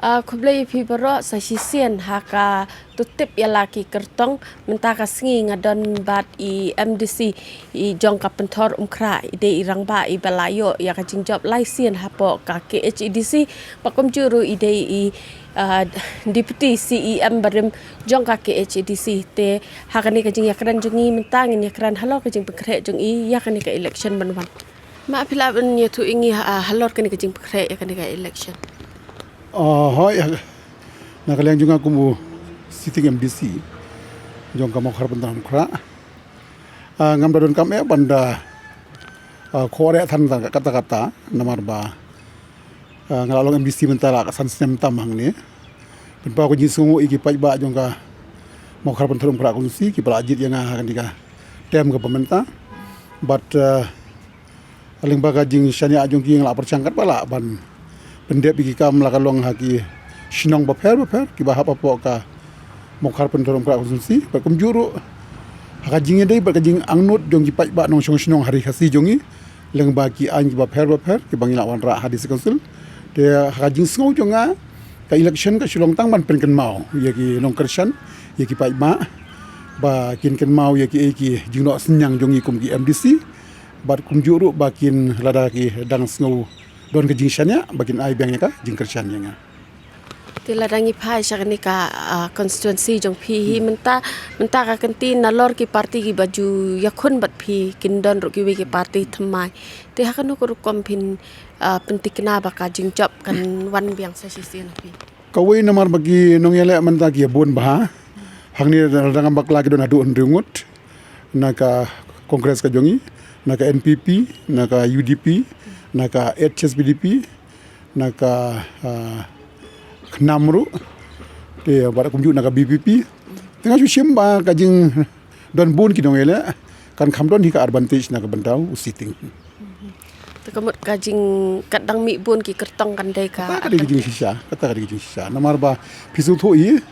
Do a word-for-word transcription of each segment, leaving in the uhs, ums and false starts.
Ah, khublei ïa phi baroh sa shisien ha kato tip ïa la ki kyrtong. Mynta ka sngi nga don bad i MDC i jong ka Pynthor Umkhrah, i dei i rangbah iba la ïoh ïa ka jingjop lai sien hapoh ka KHADC. Bad kumjuh ruh i dei i, ah, Deputy CEM barim jong ka KHADC. Te ha kane ka jingïakren jong ngi mynta ngin ïakren halor ka jingpynkhreh jong i ïa kane ka election ban wan. Ma phi lah ban ïathuh ïa ngi, ah, halor kane ka jingpynkhreh ïa kane ka election? Ah, hooid, na ka liang jong nga kum u sitting MDC jong ka Mawkhar Pynthor Umkhrah, ah, ngam da donkam eh ban da, ah, khot eh than tang katta katta, namar ba, ah, nga la long MDC mynta la ka san snem tam hangne. Pynpaw ka jingsngew ïa ki paidbah jong ka Mawkhar Pynthor Umkhrah constituency kiba la jied ïa nga ha kane ka term kaba mynta. Bad, ah, lyngba ka jingshaniah jong ki nga la pyrshang katba lah ban pyndep ïa ki kam la ka long ha ki shnong bapher bapher kiba hap hapoh ka Mawkhar Pynthor Umkhrah constituency. Bad kumjuh ruh ha ka jingïadei bad ka jingangnud jong ki paidbah nongshong shnong ha ri Khasi jong ngi lyngba ki aiñ kiba pher bapher kiba ngi la wanrah ha District Council. Te ha ka jingsngew jong nga, ka election ka shu long tang ban pynkynmaw ïa ki nongkyrshan, ïa ki paidbah, ba kin kynmaw ïa ki, ïa ki jingnoh synñiang jong ngi kum ki MDC. Bad kumjuh ruh ba kin, lada ki dang sngew don ka jingshaniah, ba kin ai biang ïa ka jingkyrshan ïa nga. Te lada ngi phai sha kane ka, ah, constituency jong phi hi mynta, mynta ka kynti nalor ki parti kiba ju ïakhun bad phi kin don ruh kiwei ki parti thymmai. Te ha kano ka rukom phin, ah, pynthikna ba ka jingjop kan wan biang sa shisien ha phi? Kawei namar ba ki nongïaleh mynta ki ïa bun bha. Hangne lada ngam bakla ki don haduh hynriew ngut. Na ka Congress ka jong ngi, na ka NPP, na ka UDP, na ka HSPDP, na ka, ah, KHNAM ruh. Te bad kumjuh na ka VPP. Te nga shu shim ba ka jingdon bun ki nongïaleh kan kham don hi ka advantage na ka bynta u sitting. Te ka mut ka jing, kat dang mih bun ki kyrtong kan dei ka. Kata ka dei ka jingshisha, kata ka dei ka jingshisha. Namar ba phi sngewthuh hi,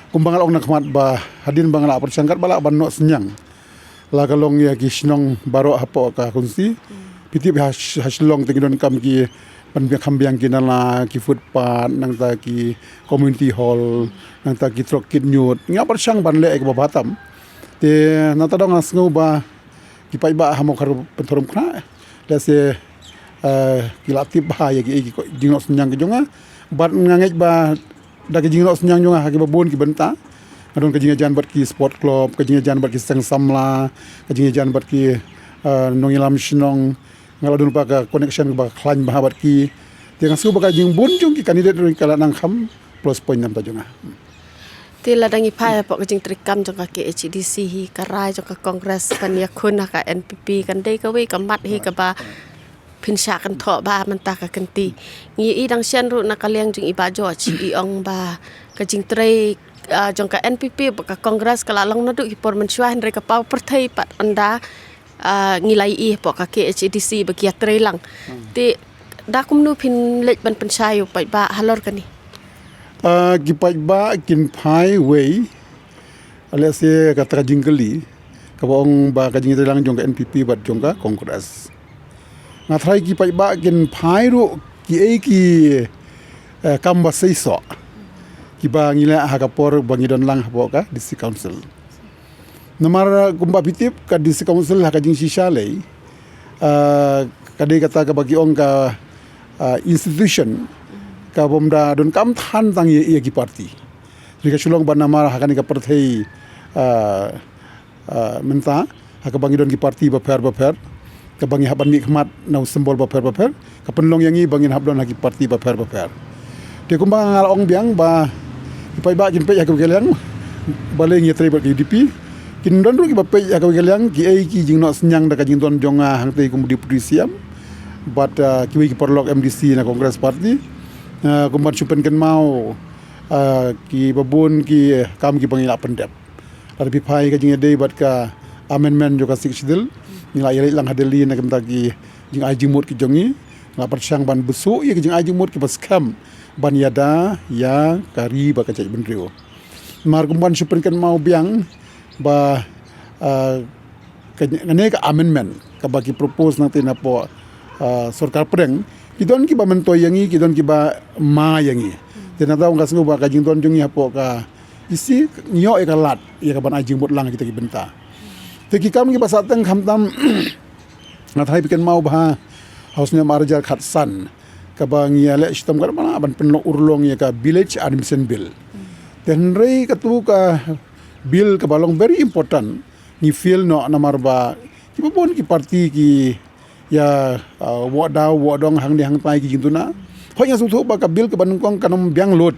kumba nga la ong na khmat ba hadien ba nga la pyrshang katba lah ban noh synñiang, la ka long ïa ki shnong baroh hapoh ka constituency. Phi tip ha Sh-, ha Shillong te ngi donkam ki ban biang kham biang ki nala, ki footpath, nangta ki community hall, nangta ki trok kit ñiut. Nga pyrshang ban leh ïa kiba bha tam. Te nangta dang nga sngew ba ki paidbah ha Mawkhar Pynthor Umkhrah, lehse, eh, ki la tip bha ïa ki, ïa ki jingnoh synñiang ki jong nga. Bad nga ngeit ba da ki jingnoh synñiang jong nga ha kiba bun ki bynta, nga don ka jingïajan bad ki sport club, ka jingïajan bad ki seng samla, ka jingïajan bad ki, eh, nongïalam shnong, nga la don pat ka connection kaba khlaiñ bha bad ki. Te nga sngew ba ka jingbun jong ki candidate ruh ka la nang kham plus point namta jong nga. Te lada ngi phai hapoh ka jingtreikam jong ka KHADC hi, ka rai jong ka Congress ban ïakhun ha ka NPP kan dei kawei ka mat hi kaba phin shah kynthoh bha mynta ka kynti. Ngi ïohi dang shen ruh na ka liang jong i Bah George i ong ba ka jingtrei, ah, jong ka NPP bad ka Congress ka la long naduh ki por mynshuwa, hynrei ka paw pyrthei pat ynda, ah, ngi la ïohi hapoh ka KHADC ba ki ïatrei lang. Te da kumno phin leit ban pynshai ïa u paidbah halor kane? Ah, ki paidbah kin phai wei, lehse kata ka jingkylli kaba ong ba ka jingïatrei lang jong ka NPP bad jong ka Congress. Nga tharai ki paidbah kin phai ruh kiei ki, eh, kam ba seisoh kiba ngi leh ha ka por ba ngi don lang hapoh ka District Council. Namar kumba phi tip ka District Council ha ka jingshisha lei, ah, ka dei kata kaba ki ong ka, ah, institution kabym da donkam than tang ïa, ïa ki parti. Hynrei ka shu long ba namar ha kane ka pyrthei, ah, ah, mynta ha kaba ngi don ki parti bapher bapher, kaba ngi hap ban mih khmat na u symbol bapher bapher, ka pynlong ïa ngi ba ngin hap don ha ki parti bapher bapher. Te kumba nga la ong biang ba ki paidbah kin peit ha kawei ka liang, balei ngi ïatrei bad ka UDP. Kin don ruh kiba peit ha kawei ka liang kiei ki jingnoh synñiang da ka jingdon jong nga hangtei kum u Deputy CEM bad, ah, kiwei ki paralok MDC na Congress Party. Ah, kumban shu pynkynmaw, ah, kiba bun ki kam kiba ngi la pyndep. Lada phi phai ka jingïadei bad ka amendment jong ka Sixth Schedule, ngi la ïaleit lang ha Delhi na ka bynta ki jingai jingmut ki jong ngi. Ngi la pyrshang ban bsuh ïa ki jingai jingmut kiba skhem ban ïada ïa ka ri bad ka jaitbynriew. Namar kumban shu pynkynmaw biang ba, ah, ka, kane ka amendment kaba ki propose nangta napoh, ah, sorkar pdeng, ki don kiba myntoi ïa ngi, ki don kiba ma ïa ngi. Te nangta nga sngew ba ka jingdon jong ngi hapoh ka EC ngi ïoh ïa ka lad ïa ka ban ai jingmut lang kita ki bynta. Te ki kam kiba sah teng khamtam nga tharai phi kynmaw ba ha u snem ar hajar khatsan kaba ngi ïaleh shitom katba lah ban pynlong urlong ïa ka Village Admission Bill. Te hynrei katu ka bill kaba long very important ngi fail noh namar ba kiba bun ki party ki ïa, uh, wad daw wad dong hangne hangtai ki jingduna. Hooid nga sngewthuh ba ka bill kaba nyngkong kan ym biang lut.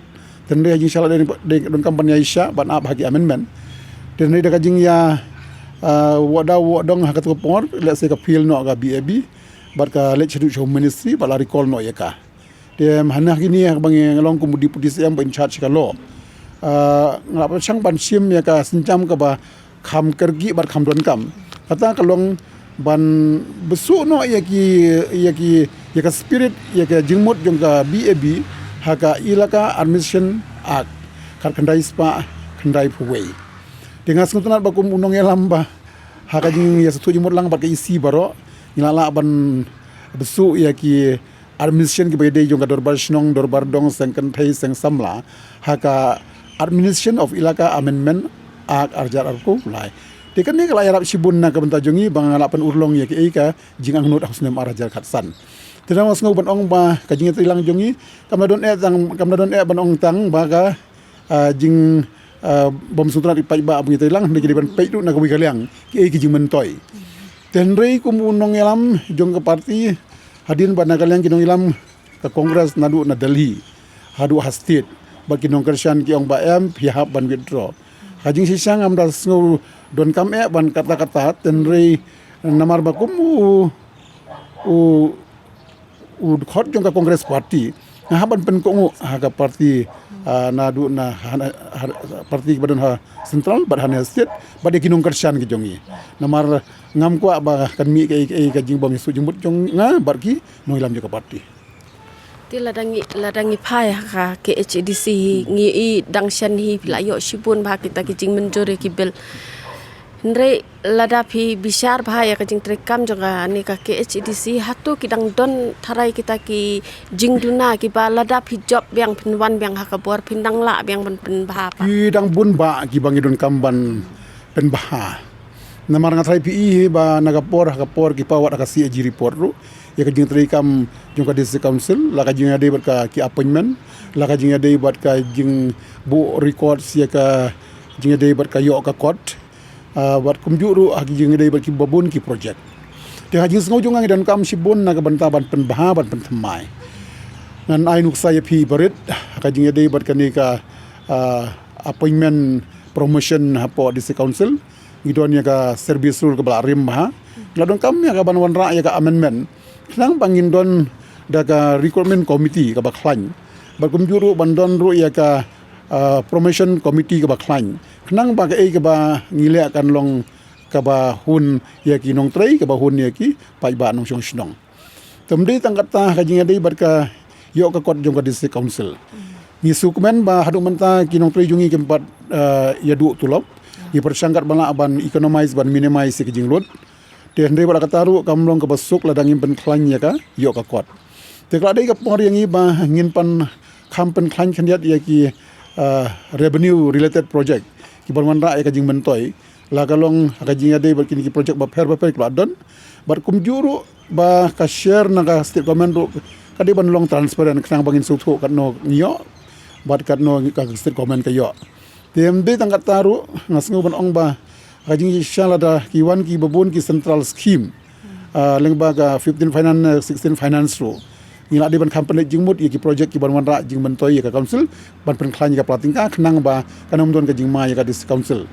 Te hynrei ha jingshisha la dei, dei donkam ban ïaishah ban ap ha ki amendment. Te hynrei da ka jingïa, uh, wad daw wad dong ha katu ka por lehse ka fail noh ka BAB bad ka leit shaduh sha Home Ministry bad la recall noh ïa ka. Te hana kine haba ngi long kum u Deputy CM ba in charge ka law, ah, nga la pyrshang ban shim ïa ka sienjam kaba kham kyrkieh bad kham donkam. Kata ka long ban bsuh noh ïa ki, ïa ki, ïa ka spirit, ïa ka jingmut jong ka BAB ha ka Elaka Admission Act khatkhyndai spah khyndaiphew wei. Te nga sngewtynnat ba kum u nongïalam ba ha ka jingïasngewthuh jingmut lang bad ka EC baroh ngi la lah ban bsuh ïa ki admission kiba ïadei jong ka dorbar shnong, dorbar dong, seng kynthei, seng samla ha ka Administration of Elaka Amendment Act ar hajar arphew lai. Te kane ka la ïarap shibun na ka bynta jong ngi ba nga lah pynurlong ïa kiei ka jingangnud ha u snem ar hajar khatsan. Te nga sngew ban ong ba ka jingïatreilang jong ngi kam da don eh tang, kam da don eh ban ong tang ba ka, ah, jing, ah, bym sngewtynnat ïa ki paidbah ba ngi treilang, hynrei ki dei ban peit ruh na kawei ka liang kiei ki jingmyntoi. Te hynrei kum u nongïalam jong ka party, hadien ba na ka liang ki nongïalam ka Congress naduh na Delhi haduh ha state, bad ki nongkyrshan ki ong ba em phi hap ban withdraw. Ha jingshisha ngam da sngew donkam eh ban kata kata, te hynrei namar ba kum u, u, u dkhot jong ka Congress party nga hap ban pynkohnguh ha ka party, ah, naduh na ha, ha, party ba don ha central bad ha state bad ïa ki nongkyrshan ki jong ngi. Namar ngam kwah ba kan mih kaei kaei ka jingbymsuk jingmut jong nga bad ki nongïalam jong ka party. Te lada ngi, lada ngi phai ha ka KHADC hi ngi i dang shen hi phi la ïoh shibun ba kita ki jingmynjur ïa ki bill. Hynrei lada phi bishar ba ïa ka jingtreikam jong kane ka KHADC, hato ki dang don tharai kita ki jingduna kiba lada phi jop biang phin wan biang ha ka bor phin dang lah biang ban pynbha pat? Ki dang bun bah kiba ngi donkam ban pynbha. Namar nga tharai phi i hi ba na ka por ha ka por ki pawat ha ka CAG report ruh ïa ka jingtreikam jong ka District Council, la ka jingïadei bad ka ki appointment, la ka jingïadei bad ka jingbuh records, ïa ka jingïadei bad ka ïoh ka kot, ah, bad kumjuh ruh ha ka jingïadei bad kiba bun ki project. Te ha jingsngew jong nga ngi donkam shibun na ka bynta ban pynbha ban pynthymmai. Ngan ai nuksa ïa phi barit ha ka jingïadei bad kane ka, ah, appointment promotion hapoh District Council. Ngi don ïa ka service rule kaba la rim bha. La donkam ïa ka ban wanrah ïa ka amendment khnang ba ngin don da ka recruitment committee kaba khlaiñ. Bad kumjuh ruh ban don ruh ïa ka, ah, promotion committee kaba khlaiñ khnang ba kaei kaba ngi leh kan long kaba hun ïa ki nongtrei, kaba hun ïa ki paidbah nongshong shnong. Te ym dei tang kata, ka jingïadei bad ka ïoh ka kot jong ka District Council, ngi sngewkmen ba haduh mynta ki nongtrei jong ngi kim pat, eh, ïa duh tulop. Ngi pyrshang katba lah ban economize, ban minimize ïa ka jinglut. Te hynrei wat la katta ruh kam long kaba suk lada ngim pynkhlaiñ ïa ka ïoh ka kot. Te ka la dei ka por ïa ngi ba ngin pan kham pynkhlaiñ khyndiat ïa ki, eh, revenue related project kiban wanrah ïa ka jingmyntoi. La ka long ha ka jingïadei bad kine ki project bapher bapher ki la don. Bad kumjuh ruh ba ka share na ka state government ruh ka dei ban long transparent khnang ba ngin sngewthuh katno ngi ïoh bad katno ka state government ka ïoh. Te ym dei tang kata ruh, nga sngew ban ong ba ka jingshisha lada ki wan kiba bun ki central scheme, ah, lyngba ka fifteen finance, sixteen finance ruh, ngi la dei ban kham pynleit jingmut ïa ki project kiban wanrah jingmyntoi ïa ka council ban pynkhlaiñ ïa ka pla tyngka khnang ba kan ym don ka jingma ïa ka District Council.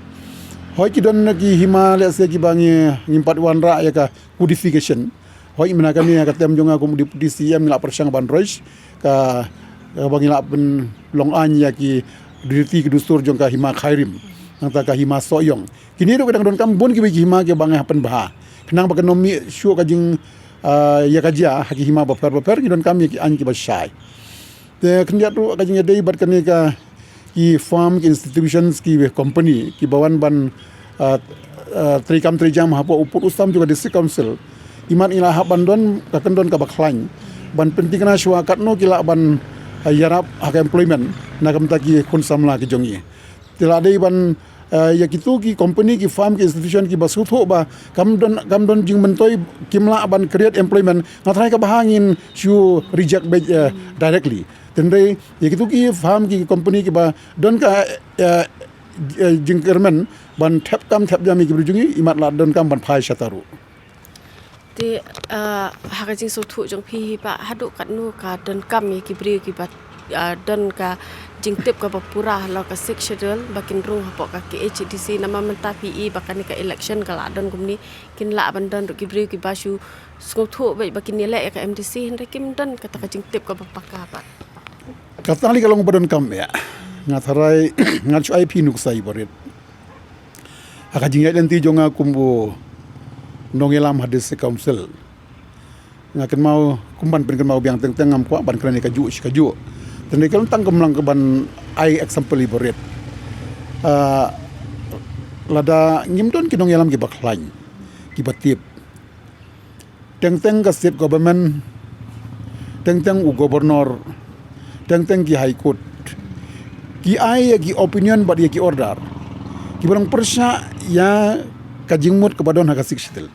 Hooid ki don ki hima lehse kiba ngi, ngim pat wanrah ïa ka codification. Hooid mynta kane ha ka term jong nga kum u Deputy CEM ngi la pyrshang ban rush ka, kaba ngi la pynlong aiñ ïa ki riti ki dustur jong ka hima Khyrim, nangta ka hima Sohiong. Kine ruh ki dang donkam bun kiwei ki hima kiba ngi hap pynbha khnang ba kan ym mih shuh ka jing, ah, ïa ka jia ha ki hima bapher bapher, ngi donkam ïa ki aiñ kiba shai. Te khyndiat ruh ka jingïadei bad kane ka ki firm, ki institutions, ki company kiba wan ban, ah, ah, treikam treijam hapoh u pud u sam jong ka District Council. Imat ngi la hap ban don ka kyndon kaba khlaiñ ban pynthikna shuwa katno ki lah ban, ïarap ha ka employment na ka bynta ki khun samla ki jong ngi. Te la dei ban, eh, ïa kitu ki company, ki firm, ki institution kiba sngewthuh ba kam don, kam don jingmyntoi, kim lah ban create employment, nga tharai kaba ha ngin shu reject beit, eh, directly. Te hynrei ïa kitu ki firm, ki company kiba don ka, eh, eh, jingkyrmen ban thep kam thep jam ïa ki briew jong ngi, imat la donkam ban phai shata ruh. Te, ah, ha ka jingsngewthuh jong phi hi ba haduh katno ka donkam ïa ki briew kiba, ah, don ka jingtip kaba pura halor ka Sixth Schedule ba kin rung hapoh ka K H A D C, namar mynta phi i ba kane ka election ka la don kumne, kin lah ban don ruh ki briew kiba shu sngewthuh beit ba kin ïaleh ïa ka M D C, hynrei kim don kata ka jingtip kaba paka pat. Kata li ka long ba donkam ïa. Nga tharai ngan shu ai phi nuksa iba rit. Ha ka jingïaid lynti jong nga kum u nongïalam ha District Council, nga kynmaw kum ban pynkynmaw biang teng teng, ngam kwah ban kren ïa kajuh shi kajuh. Te hynrei ka long tang kumlang ka ban ai example iba rit. Ah, lada ngim don ki nongïalam kiba khlaiñ, kiba tip, teng teng ka state government, teng teng u governor, teng teng ki High Court ki ai ïa ki opinion bad ïa ki order kiba long pyrshah ïa ka jingmut kaba don ha ka Sixth Schedule.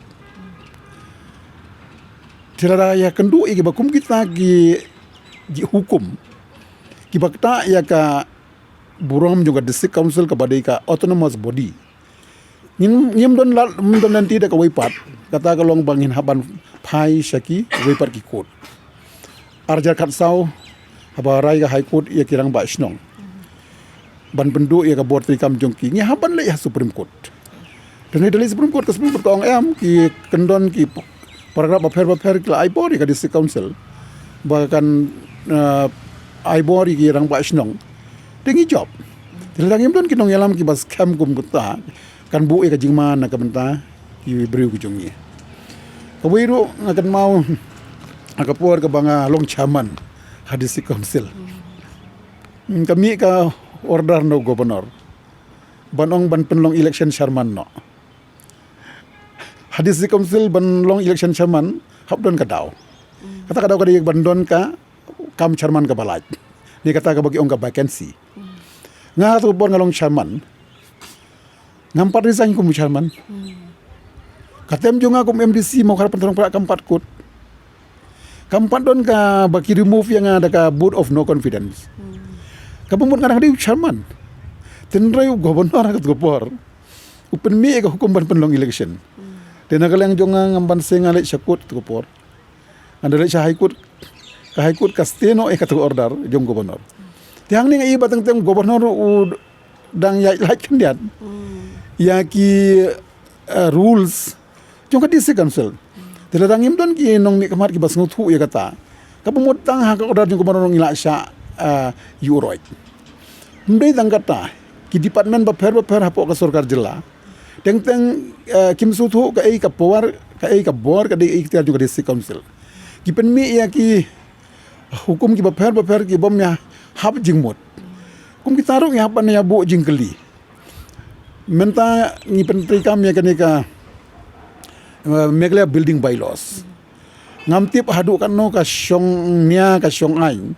Te lada ïa kynduh ïa kiba kum kita ki, ki hukum kiba ktah ïa ka burom jong ka District Council kaba dei ka autonomous body, ngim, ngim don lad, ngim don lynti da kawei pat. Kata ka long ba ngin hap ban phai sha kiwei pat ki court. Ar hajar khatsaw, haba rai ka High Court ïa ki rangbah shnong ban pynduh ïa ka bor treikam jong ki, ngi hap ban leit ha Supreme Court. Te hynrei da leit Supreme Court, ka Supreme Court ka ong em, ki kyndon ki paragraph bapher bapher ki la ai bor ïa ka District Council ba kan, eh, ai bor ïa ki rangbah shnong. Te ngi jop. Te lada ngim don ki nongïalam kiba skhem kum kata, kan buh ïa ka jingma na ka bynta ki briew ki jong ngi. Kawei ruh nga kynmaw ha ka por kaba nga long chairman ha District Council, ka mih ka order na u governor ban ong ban pynlong election chairman noh. Ha District Council ban long election chairman hap don ka daw. Kata ka daw ka dei ban don ka kam chairman kaba lait, ne kata kaba ki ong ka vacancy. Nga ha tu ka por nga long chairman, ngam pat resign kum u chairman. Ka term jong nga kum M D C Mawkhar Pynthorumkhrah kam pat kut. Kam pat don kaba ki remove ïa nga da ka vote of no confidence. Kaba mut nga dang dei u chairman. Te hynrei u governor ha ka tu ka por u pynmih ïa ka hukum ban pynlong election. Te na ka liang jong nga ngam banse nga leit sha court tu ka por. Nga da leit sha High Court, ka High Court ka stay noh ïa katu ka order jong governor. Te hangne nga i ba teng teng governor u dang ïaid lait khyndiat ïa ki, eh, rules jong ka District Council. Te lada ngim don ki nongmihkhmat kiba sngewthuh ïa kata, kaba mut tang ha ka order jong governor ngi la shah, eh, ïuh roit. Ym dei tang kata, ki department bapher bapher hapoh ka sorkar jylla, teng teng, eh, kim sngewthuh kaei ka power, kaei ka bor, ka dei ka iktiar jong ka District Council. Ki pynmih ïa ki hukum kiba pher bapher kibym ïahap jingmut. Kum kita ruh ngi hap ban ïa buh jingkylli. Mynta ngi pyntreikam ïa kane ka, eh, Meghalaya Building Bylaws. Ngam tip haduh katno ka shong nia ka shong aiñ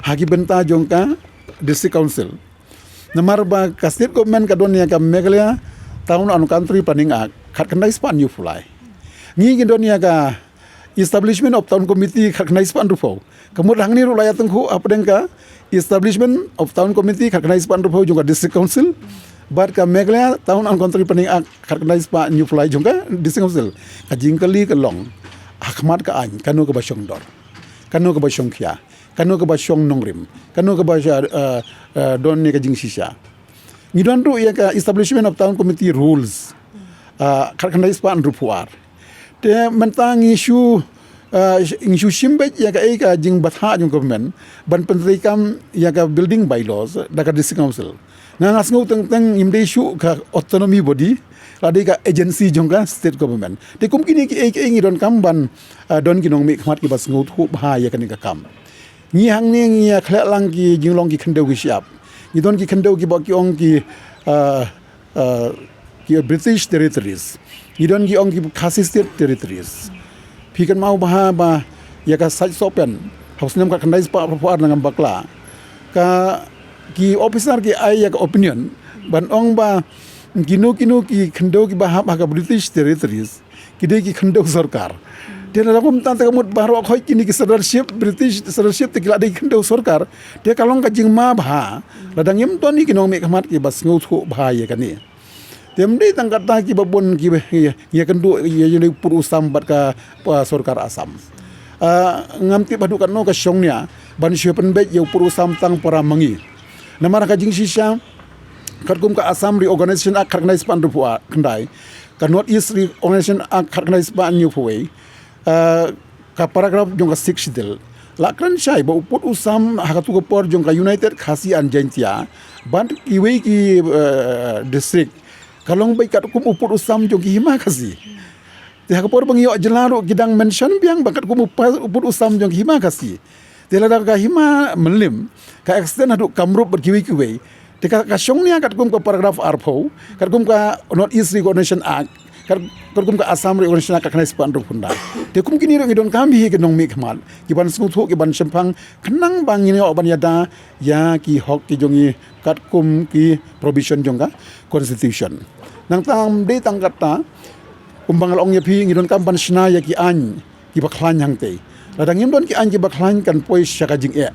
ha ki bynta jong ka District Council. Namar ba ka state government ka don ïa ka Meghalaya Town and Country Planning Act khatkhyndai spah hynñiewphew lai. Ngi ngi don ïa ka Establishment of Town Committee khatkhyndai spah hynriewphew. Ka mut hangne ruh la ïa tyngkhuh hapdeng ka Establishment of Town Committee khatkhyndai spah hynriewphew jong ka District Council bad ka Meghalaya Town and Country Planning Act khatkhyndai spah hynñiewphew lai jong ka District Council. Ka jingkylli ka long, ha khmat ka aiñ kano kaba shongdor, kano kaba shongkhia, kano kaba shong nongrim, kano kaba sha, eh, eh, don ne ka jingshisha. Ngi don ruh ïa ka Establishment of Town Committee Rules, eh, khatkhyndai spah hynriewphew ar. Te mynta ngi shu, eh, ngi shu shim beit ïa kaei ka jingbthah jong government ban pyntreikam ïa ka building bylaws da ka District Council. Nga nga sngew teng teng ngim dei shuh ka autonomy body, la dei ka agency jong ka state government. Te kum kine kiei kiei ngi donkam ban, eh, don ki nongmihkhmat kiba sngewthuh bha ïa kane ka kam. Ngi hangne ngi ïa khleh lang ki jinglong ki khyndew ki shyiap. Ngi don ki khyndew kiba ki ong ki, eh, eh, ki British Territories. Ngi don ki ong ki Khasi State Territories. Phi kynmaw bha ba ïa ka Sait Sohpen, Ha u snem khatkhyndai spah arphew ar nangam bakla, ka ki officer ki ai ïa ka opinion ban ong ba kino kino ki khyndew kiba hap ha ka British Territories ki dei ki khyndew sorkar. Te lada kumta te ka mut baroh khoit kine ki surrendership, British surrendership, te ki la dei ki khyndew sorkar. Te ka long ka jingma bha lada ngim don ïa ki nongmihkhmat kiba sngewthuh bha ïa kane. Te ym dei tang kata kiba bun kiba ïa, ïakynduh ïa, ïa u pud u sam bad ka, ka sorkar Assam. Ah, ngam tip haduh katno ka shong nia ban shu pynbeit ïa u pud u sam tang para ma ngi. Namar ka jingshisha, katkum ka Assam Reorganization Act khatkhyndai spah hynriewphew khyndai, ka North East Reorganization Act khatkhyndai spah hynñiewphew wei, ah, ka paragraph jong ka Sixth Schedule la kren shai ba u pud u sam ha katu ka por jong ka United Khasi and Jaintia bad kiwei ki, eh, district ka long beit katkum u pud u sam jong ki Hima Khasi. Te ha ka por ba ngi ïoh jylla ruh ki dang mention biang ba katkum u pa-, u pud u sam jong ki Hima Khasi. Te lada ka Hima Mylliem ka extend haduh Kamrup bad kiwei kiwei, te ka, ka shong nia katkum ka paragraph arphew, katkum ka North East Reorganization Act, kat-, katkum ka Assam Reorganization Act khatkhyndai spah hynriewphew khyndai. Te kum kine ruh ngi donkam hi ki nongmihkhmat kiban sngewthuh, kiban shemphang, khnang ba ngin ïoh ban ïada ïa ki hok ki jong ngi katkum ki provision jong ka Constitution. Nangta ym dei tang kata, kumba nga la ong ïa phi, ngi donkam ban shna ïa ki aiñ kiba khlaiñ hangtei. Lada ngim don ki aiñ kiba khlaiñ kan poi sha ka jingeh.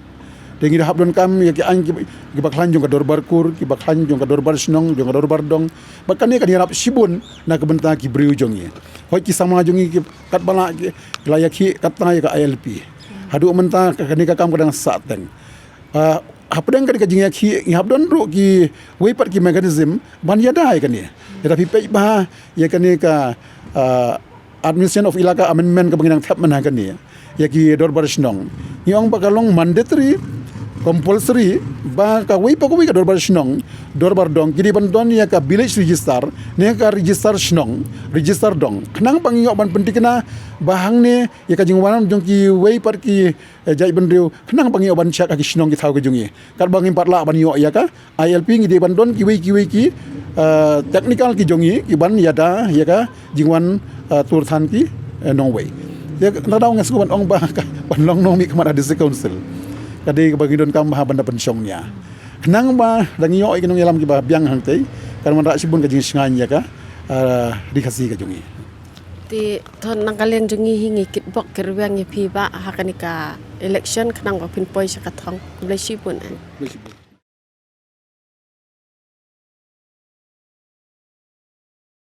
Te ngi hap donkam ïa ki aiñ kiba, kiba khlaiñ jong ka dorbar kur, kiba khlaiñ jong ka dorbar shnong, jong ka dorbar dong. Bad kane kan ïarap shibun na ka bynta ki briew jong ngi. Hooid, ki samla jong ngi ki katba lah ki, ki la ïakhih katta ïa ka I L P. Haduh mynta ka, kane ka kam ka dang sahteng. Ah, hapdeng kane ka jingïakhih ngi hap don ruh kiwei pat ki mechanism ban ïada ïa kane. Lada phi peit bha ïa kane ka, ah, Administration of Elaka Amendment kaba ngi dang thep mynta kane ïa ki dorbar shnong, ngi ong ba ka long mandatory, compulsory, ba kawei pa kawei ka dorbar shnong, dorbar dong, ki dei ban don ïa ka village register ne ka register shnong, register dong, khnang ba ngin ïoh ban pynthikna ba hangne ïa ka jingwan jong kiwei pat ki, eh, jaitbynriew, khnang ba ngin ïoh ban check ha ki shnong ki thaw ki jong ngi. Katba ngim pat lah ban ïoh ïa ka I L P, ngi dei ban don kiwei kiwei ki, eh, technical ki jong ngi kiban ïada ïa ka jingwan, eh, tur than ki, eh, nongwei. Te na daw nga sngewbha ban ong ba ka, ban long nongmihkhmat ha District Council, ka dei kaba ngi donkam bha ban da pynshong nia. Khnang ba lada ngi ïoh ïa ki nongïalam kiba biang hangtei, kan wanrah shibun ka jingshngaiñ ïa ka, eh, Ri Khasi ka jong ngi. Te to, na ka liang jong ngi hi ngi kitbok kitrwiang ïa phi Bah ha kane ka election khnang ba phin poi sha ka thong. Khublei shibun.